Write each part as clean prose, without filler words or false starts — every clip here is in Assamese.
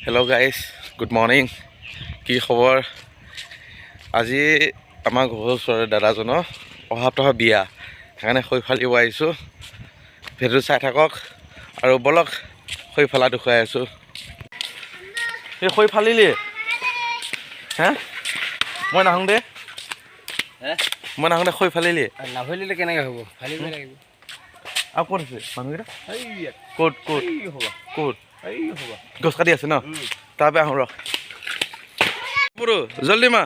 Hello' guys, good morning. কি খবৰ? আজি আমাৰ ঘৰৰ ওচৰৰে দাদাজনৰ অহা সপ্তাহৰ বিয়া, সেইকাৰণে খৰি ফালিব আহিছোঁ। ভিডিঅ'টো চাই থাকক আৰু ব'লক, খৰি ফালা দেখুৱাই আছোঁ। এই খৰি ফালিলি হে? মই নাহোঁ দে। মই নাহোঁ দে। খৰি ফালিলি? নাফালিলে কেনেকৈ হ'ব? ফালিব লাগিব। আৰু ক'ত আছে মানুহকেইটা? ক'ত ক'ত? হ'ব। ক'ত? এই হ'ব। গছ কাটি আছে ন? তাৰপৰা আহোঁ ৰ। বড়ো জলদি মা।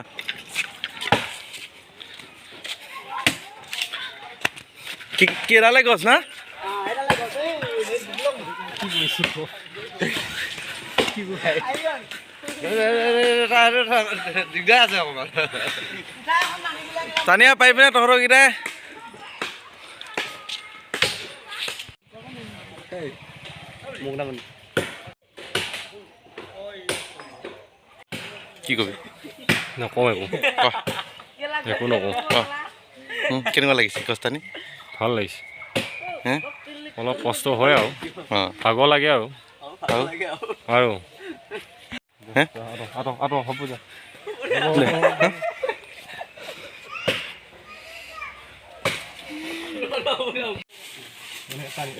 কি কেইডালে গছ না? কি কৈছো? কি ভাই? দিগদাৰ আছে অকণমান। টানিয়া পাৰিবিনে তহঁতৰকেইটাই? মোক নামানি। কি কবি? নকওঁ একো। ক। একো নকওঁ। ক। কেনেকুৱা লাগিছে গছ টানি? ভাল লাগিছে। হে? অলপ কষ্ট হয় আৰু ভাগৰ লাগে আৰু। আৰু? আৰু হে? আঁতৰ আঁতৰ হ'ব যা।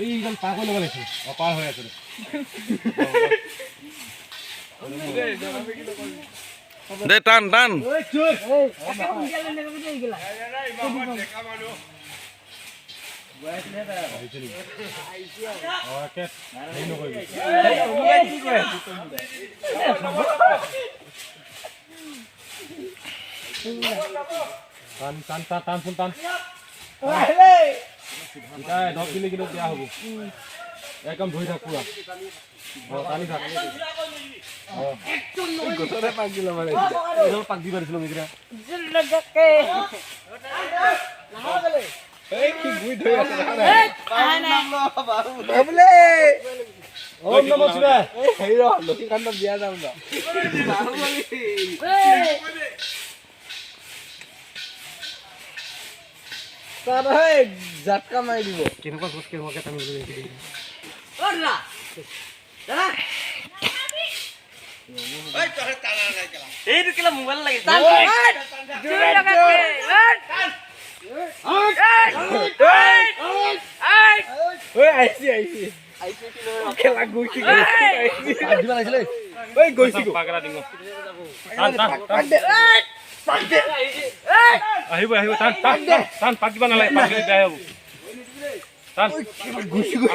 এইখন পাৰ কৰি ল'ব লাগিছিল। অঁ, পাৰ হৈ আছে। দে, টান টান। টান টান টান টানচোন টান। ধপ দিলে কিন্তু বেয়া হ'ব। একদম ধৰি থাক পুৰা। অঁ, টানি থাক। অঁ, গছতে পাক দি ল'ব লাগিছিল। এইডাল পাক দিব দিছিলোঁ এইকেইটা। এই কি গুই ধৰি আছে, দেখা নাই? বোলে। ওম নমঃ শিৱায়। এই হেৰি ৰ, লক্ষীকান্ত বিয়া যাম ৰ। তাত জাতকা মাৰি দিব। কেনেকুৱা গছ কেনেকুৱাকৈ টানিবলৈ লাগিছিল? ঐ, আহিছি আহিছি, খেলা গৈছি। দিব লাগিছিলে। ঐ, গৈছি। পাক এটা দিম। টান টান টান। আহিব আহিব, টান টান টান। পাক দিব নালাগে, পাক দিলে বেয়া হ'ব। টান।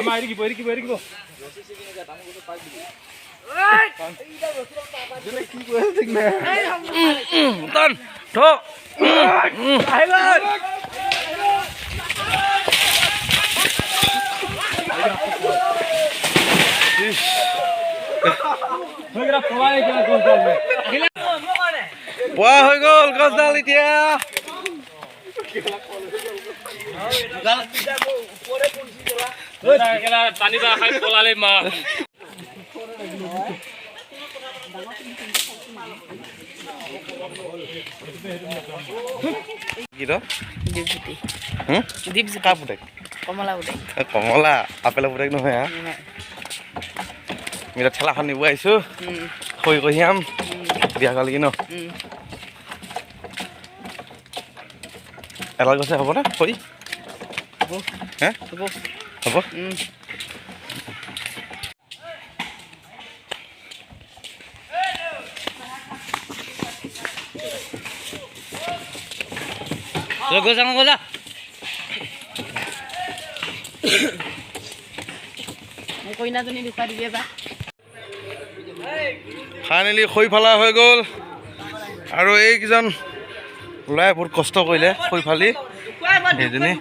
আমাৰ এৰি দিব, এৰি দিব, এৰি দিব। কি কৈ আছে ঠিক নাই। টান ধ। সেইকেইটা পলাই এতিয়া গছডাল। পোৱা হৈ গ'ল গছডাল এতিয়া। টানি খাই পলালে মা। কি ৰ? দীপজ্যোতি। হুম? দীপজ্যোতি। কাৰ পুতেক? কমলা পুতেক। এ, কমলা আপেলৰ পুতেক নহয়। হা, এতিয়া ঠেলাখন নিব আহিছোঁ, খৰি কঢ়িয়াম বিয়া ঘৰলৈকে ন। এডাল গছে হ'বনে খৰি? হ'ব। হে? হ'ব। হ'ব। মোৰ কইনাজনী দেখুৱাই দিবি এবাৰ। ফাইনেলি খৰি ফালা হৈ গ'ল আৰু এইকেইজন ওলাই বহুত কষ্ট কৰিলে খৰি ফালি। সেইজনী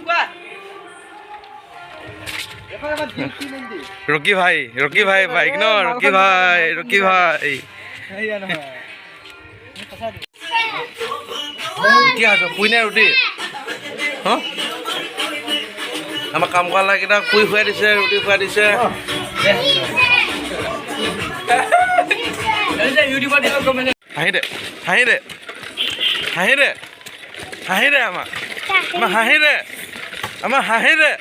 ৰকি ভাই, ৰকি ভাই বাইক ন, ৰকি ভাই, ৰকি ভাই। কি খাইছ, পুৰি নে ৰুটি? হ, আমাৰ কাম কৰা কেইটাক পুৰি খুৱাই দিছে, ৰুটি খুৱাই দিছে। হাঁহি দে, হাঁহি দে, হাঁহি দে, হাঁহি দে। আমাক, আমাক হাঁহি দে, আমাক হাঁহি দে।